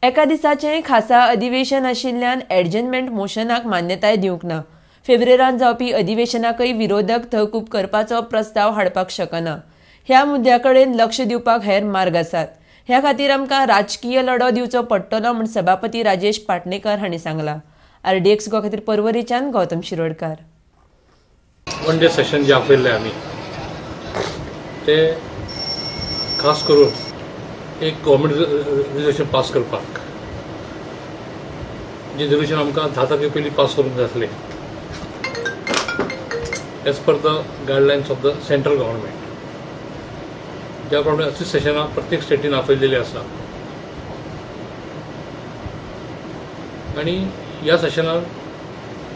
एका दिसाचें खासा अधिवेशन आशिल्ल्यान एडजर्नमेंट मोशनाक मान्यताय दिवंक ना. फेब्रेरांत जावपी अधिवेशनाकय विरोधक तहकूब करपाचो प्रस्ताव हाडपाक शकना. ह्या मुद्द्या कडेन लक्ष दिवपाक हेर मार्ग आसात. ह्या खातीर आमकां राजकीय लढो दिवचो पडटलो म्हूण सभापती राजेश पाटणेकर हांणी सांगलां. आरडीएक्स गोवा खातीर पर्वरीच्यान गौतम शिरोडकार. वन डे सेशन जे आपयल्ले आमी ते खास करून एक गव्हर्मेंट रेजोल्युशन पास करपाक, जे रेजोल्युशन आमकां 10 तारखे पयलीं पास करूंक जाय आसलें as per the guidelines of the central government. ज्या प्रमाणे अशी सेशनां प्रत्येक स्टेटीन आपयलेली आसा आनी ह्या सेशनान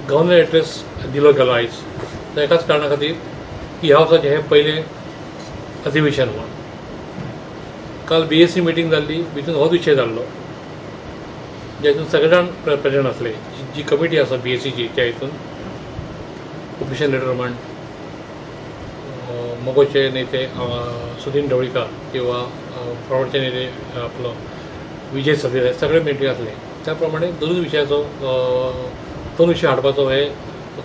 गव्हर्नर एड्रेस दिलो गेलो आयज एकाच कारणा खातीर की ह्या वर्साचें हें पयलें अधिवेशन म्हूण. काल बीएसी मिटींग जाल्ली, भितून होच विशय जाल्लो, ज्या हितून सगळे जाण प्रेजंट आसले. जी कमिटी आसा बीएसीची त्या हितून ओपोजिशन लिडर म्हण मगोचे नेते सुदीन ढवळीकर किंवा फॉरवर्डचे नेते आपलो विजय सरदेसाय सगळे मिटींग आसले. त्या प्रमाणे दोनूच विशयाचो दोन विशय हाडपाचो हे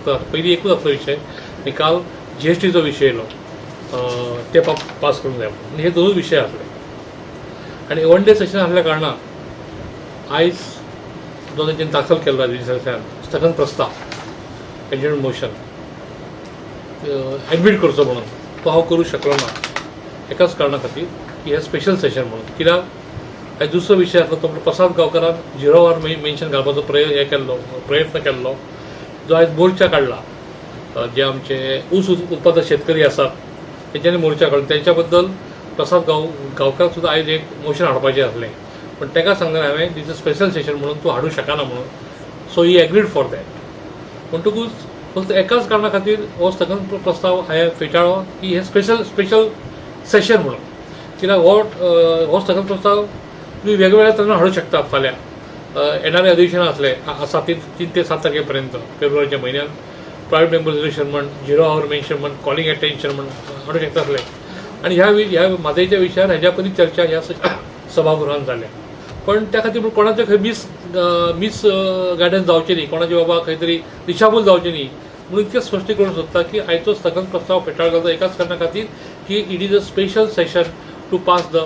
पयलीं एकूच आसलो विशय आनी काल जीएसटीचो विशय येयलो ते पास करूंक जाय म्हणून. हे दोनूच विशय आसले आनी वन डे सेशन आसल्या कारणान आयज जो तांच्यानी दाखल केल्लो स्थगन प्रस्ताव एडजर्नमेंट मोशन एडमीट करचो म्हणून तो हांव करूं शकलो ना एकाच कारणा खातीर की हें स्पेशल सेशन म्हणून. कित्याक आयज दुसरो विशय आसलो तो म्हणल्यार प्रसाद गांवकारान झिरो our mention घालपाचो प्रयत्न केल्लो, जो आयज मोर्चा काडला. जे आमचे ऊस उत्पादक शेतकरी आसात तेंच्यांनी मोर्चा काडलो, तेंच्या बद्दल प्रसाद गांवकार सुद्दां आयज एक मोशन हाडपाचें आसलें, पण ताका सांगलें हांवें दीस अ स्पेशल सेशन म्हणून तूं हाडूंक शकना म्हणून. So he agreed for that. म्हणटकूच फक्त एकाच कारणा खातीर हो स्थगन प्रस्ताव हांवें फेटाळ्ळो की हें स्पेशल स्पेशल सेशन म्हणून. कित्याक हो स्थगन प्रस्ताव तुमी वेगवेगळ्या तरेन हाडूंक शकतात. फाल्यां येणारे अधिवेशन आसलें आसा 3 ते 7 तारखे पर्यंत फेब्रुवारीच्या म्हयन्यान प्रायवेट मेंबर रेजोल्युशन म्हण, झिरो our mention म्हण, कॉलिंग एटेन्शन म्हण हाडूंक शकता आसले. आनी ह्या म्हादयच्या विशयार हेज्या पयलीं चर्चा ह्या सभागृहान जाल्या, पण त्या खातीर कोणाचें खंय मीस गायडन्स जावचें न्ही, कोणाचे बाबा खंय तरी दिशाभूल जावचें न्ही म्हणून इतकें स्पश्ट करूंक सोदता की आयचो स्थगन प्रस्ताव फेटाळ घालता एकाच कारणा खातीर की it is a special session to pass the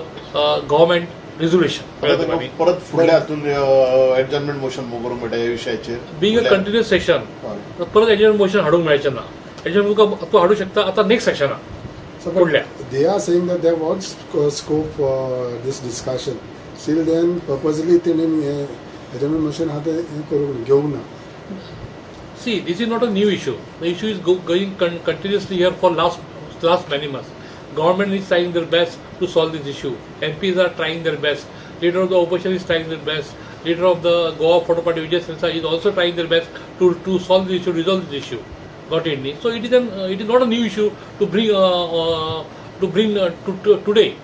government resolution. परत फुडल्या हातून एडजर्नमेंट मोशन करूंक मेळटा ह्या विशयाचेर. बीइंग अ कंटिन्युअस सेशन परत एडजर्नमेंट मोशन हाडूंक मेळचें ना. एडजर्नमेंट तूं हाडूंक शकता आतां next सेशनाक. They are saying that there was scope for this discussion. Still then, purposely तेणी एडजर्नमेंट मोशन आहा तें करूंक घेवंक ना. See, this is not a new issue. The issue is going continuously here for last many months. Government is trying their best to solve this issue. MPs are trying their best. Leader of the opposition is trying their best. Leader of the Goa Forward Party, Vijay Sardesai, is also trying their best to solve the issue, resolve this issue. Got it? So it is not a new issue to bring to today.